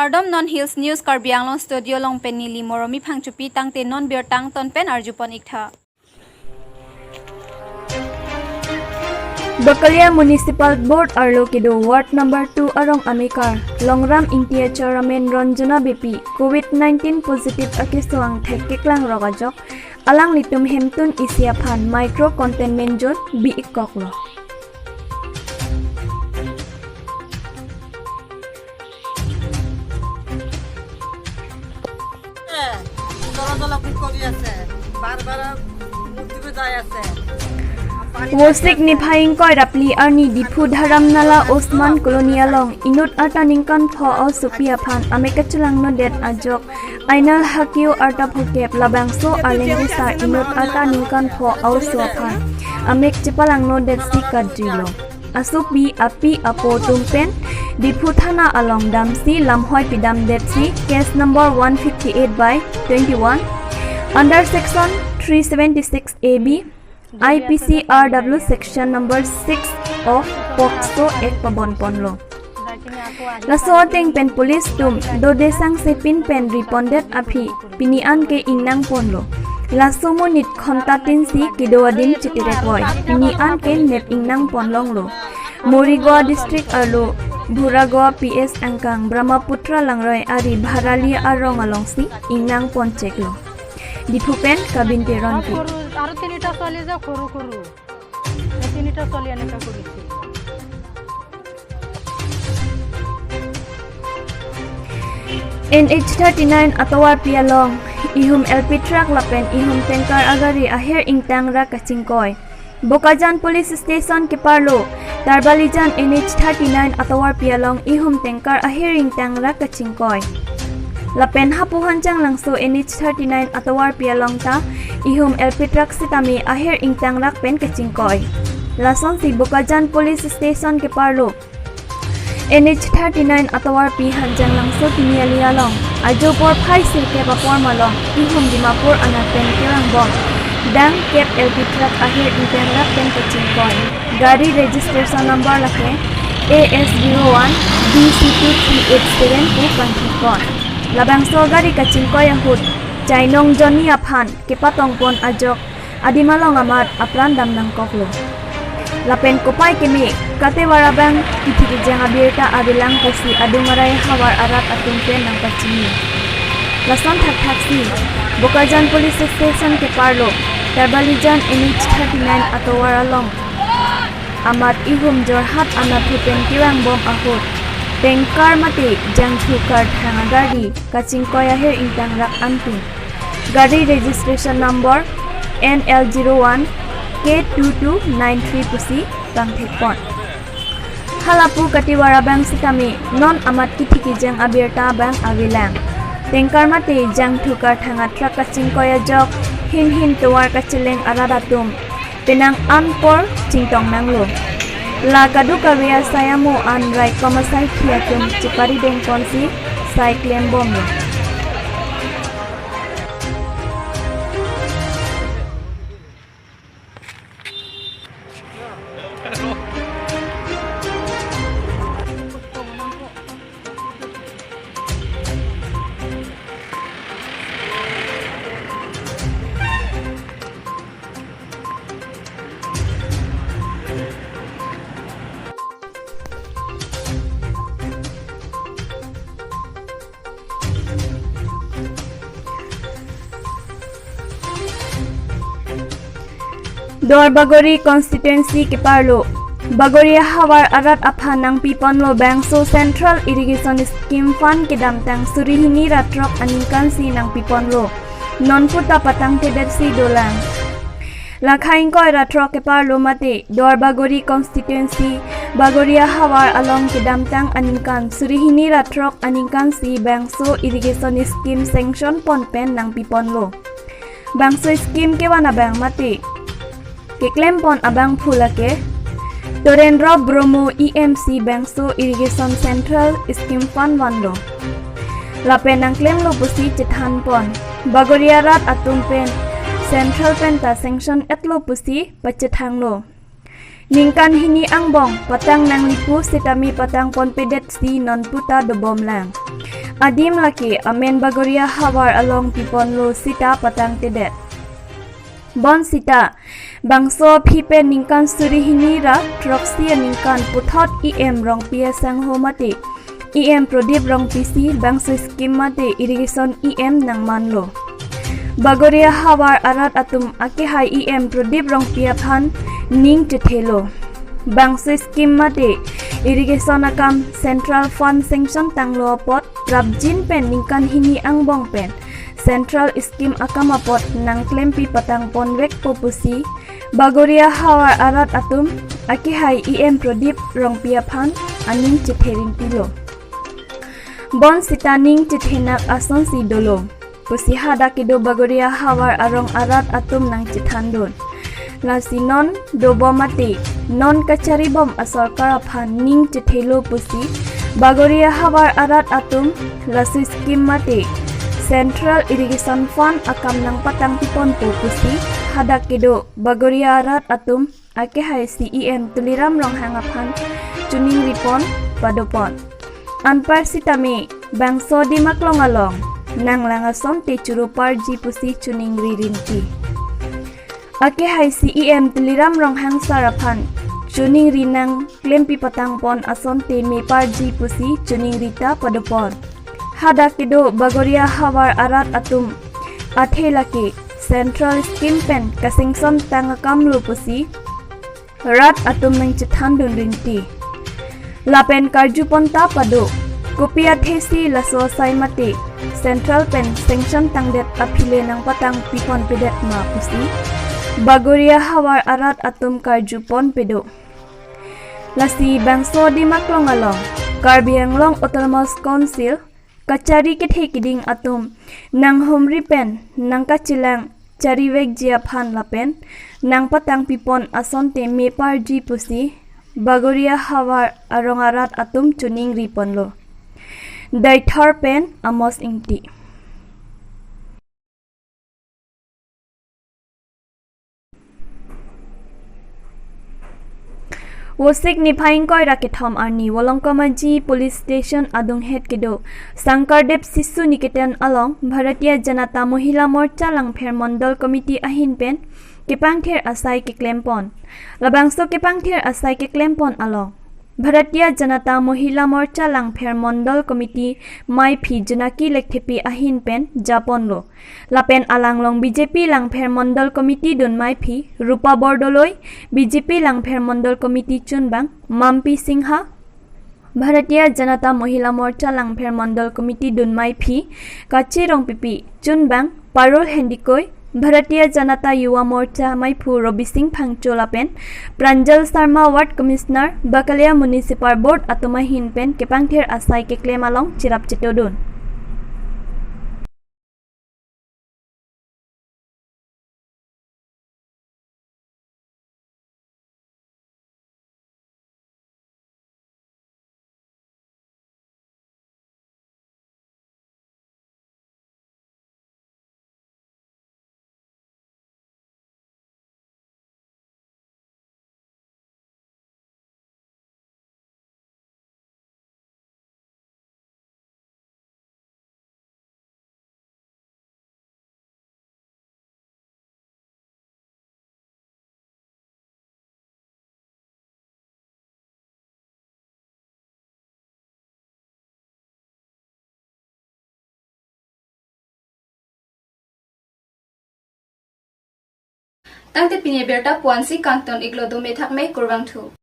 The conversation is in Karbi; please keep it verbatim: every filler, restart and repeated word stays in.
Kardom, non Hills News Karbi Anglong studio along pen neli Moromi Phangchopi. Tangte non birta angton pen arjupon iktha. Bakalia Municipal Board arlo kedo Ward number two arong amekar Longram Ingti achar amen Ranjana Beypi covid nineteen positive akeso angthek keklang rok ajok alanglitum hemtun isi aphan micro containment zone bi-ikkoklo. দলা দলা ফুট কৰি আছে, বাৰ বাৰ মূৰ্তিটো যাই আছে। Vosik niphai ingkoi ra phli arni Diphu Dharamnala Osman Colony along inut arta ningkan pho a-osopi aphan amek kachelangnodet ajok Ainal Hakeo arta phokep labangso arleng kesar inut arta ningkan pho a-oso aphan amek chepalangnodetsi kadrilo. Asopi api apo atum pen Diphu Thana along damsi lamhoi pidamdetsi case number one fifty-eight by twenty-one under section three seventy-six A B I P C R W section number six of POCSO Act pabonponlo. Laso ateng pen police atum dode sangse pin pen ripondet aphi pini an ke ingnangponlo. Laso monit khonta tinsi kedo adim chitirekvoi, pini an ke nep ingnangponlonglo. Morigaon district arlo Bhuragoa P S angkang Brahmaputra Langroi ari Bharali arong alongsi ingnangponcheklo. Diphu pen Kabin Teronpi. আৰু তিনিটা ছোৱালী যে সৰু সৰু, এই তিনিটা ছোৱালী এনেকা কৰিছে। N H thirty-nine atovarpi along ihum L P truck lapen ihum tanker agari ahir ingtang ra kachingkoi. Bokajan Police Station keparlo Tarbalijan N H thirty-nine atovarpi along ihum tanker ahir ingtang ra kachingkoi. Lapen hapu Hanjanglangso N H thirty-nine atovarpi along ta ihum L P truck sitame ahir ingtang ra pen kachingkoi. Lasonsi Bokajan Police Station keparlo N H thirty-nine atovarpi Hanjanglangso Tiniali along ajo porphai sirkep apor malom ihum Dimapur anat pen kevangbom dangkep L P truck ahir ingtang ra pen kachingkoi. Gari registration number lake A S zero one B C two three eight seven pu pangthikpon. Labangso gari kachingkoi ahut chainong jonni aphan kepatongpon ajok adim along amat apran damnangkoklo. Lapen kopai keme katevar abang kithi kejang abirta avelang pusi adung arai havar arat atum pen nangpachini. Lason thakthaksi Bokajan Police Station keparlo Tarbalijan N H thirty-nine atovar along amat ihum Jorhat anatthu pen kevangbom ahut tanker mate jangthu karthang agari kachingkoi ahir ingtang ra anpin gari registration number N L zero one K two two nine three pusi pangthikpon. Halapu katevar abang sitame non amat kithi kejang abirta abang avelang. Tanker mate jangthu karthang a-truck kachingkoi ajok hinhin tovar kacheleng arat atum penang anpor chingtongnanglo. La kadokave asai amo an raikom asaikhi atum cheparidengponsi sai klembomlo. Duar Bagori constituency keparlo Bagori ahavar arat aphan nangpiponlo bangso Central Irrigation Scheme Fund kedamtang suri hini ra throk aningkansi nangpiponlo. Non puta patangtedetsi dolang. Lakha ingkoi ra throk keparlo mate Duar Bagori constituency Bagori ahavar along kedamtang aningkan suri hini ra throk aningkansi bangso irrigation scheme sanction pon pen nangpiponlo. Bangso scheme kevan abang mate keklempon abangphu lake Torendra Bromo E M C bangso irrigation Central Scheme Fund vanlo. Lapen nangklemlo pusi chethanpon. Bagori arat atum pen Central pen ta sanction etlo pusi pachethanglo. Ningkan hini angbong patang nangli pu sitame patangponpedetsi non puta dobomlang. Adim lake amen Bagoria havar along piponlo sita patangtedet. Bonsita bangso aphi pen ningkan suri hini ra throksi aningkan puthot E M Rongpi asangho mate E M Pradip Rongpi si bangso scheme mate irrigation E M nangmanlo. Bagoria havar arat atum akehai E M Pradip Rongpi aphan ning chethelo. Bangso scheme mate irrigation akam Central Fund sanction tanglo apot prapjin pen ningkan hini angbong pen Central scheme akam apot nangklempi patang ponvekpo pusi Bagoria havar arat atum akehai E M Pradip Rongpi aphan aning chethe rinti lo. Bonsita ning chethenak asonsi dolo pusi hadak kedo Bagoria havar arong arat atum nangchethandun. Lasi non dobom mate non kacharibom asorkar aphan ning chethelo pusi Bagoria havar arat atum laso scheme mate Central Irrigation Fund akam nangpatangpiponpo pusi hadak kedo Bagoria arat atum akehai C E M Tuliram Ronghang aphan choningripon padopon. Anpar sitame bangso Dimaklong along nanglang asonte churu parji pusi choningri rinti. Akehai C E M Tuliram Ronghang sar aphan choningri nangklempi patangpon asonte me parji pusi choningri ta padopon. Hadak kedo Bagoria havar arat atum athe lake Central scheme pen kasanction tang akamlo pusi rat atum nangchethandun rinti. Lapen karjupon ta pado, kopi athesi laso asai mate Central pen sanction tangdet aphi le nangpatangpiponpedet ma pusi Bagoria havar arat atum karjupon pedo. Lasi bangso Dimaklong along Karbi Anglong Autonomous Council kachari kethe kiding atum nanghumri pen nangkachelang charivekji aphan lapen nangpatangpipon asonte me parji pusi Bagoria havar arong arat atum choningriponlo. Deithor pen Amos Ingti. Vosik niphai ingkoi ra kethom arni Volongkom Aji Police Station adunghet kedo Sankardev Shishu Niketan along Bharatiya Janata Mahila Morcha Langpher Mondol Committee ahin pen kepangther asai keklempon. Labangso kepangther asai keklempon along Bharatiya Janata Mahila Morcha Langpher Mondol Committee maiphi Janaki Lekthepi ahin pen japonlo. Lapen alanglong B J P Langpher Mondol Committee dunmaiphi Rupa Bordoloi, B J P Langpher Mondol Committee chunbang Mampi Singha, Bharatiya Janata Mahila Morcha Langpher Mondol Committee dunmaiphi Kachi Rongpipi, chunbang Parul Hendikoi, Bharatiya Janata Yuva Morcha maiphu Robi Singh Phangcho lapen Pranjal Sharma, Ward Commissioner, Bakalia Municipal Board atum ahin pen kepangther asai keklem along cherap chetodun. Tangte pini abirta puansi kangton iklo, dome thakme, kurvangthu.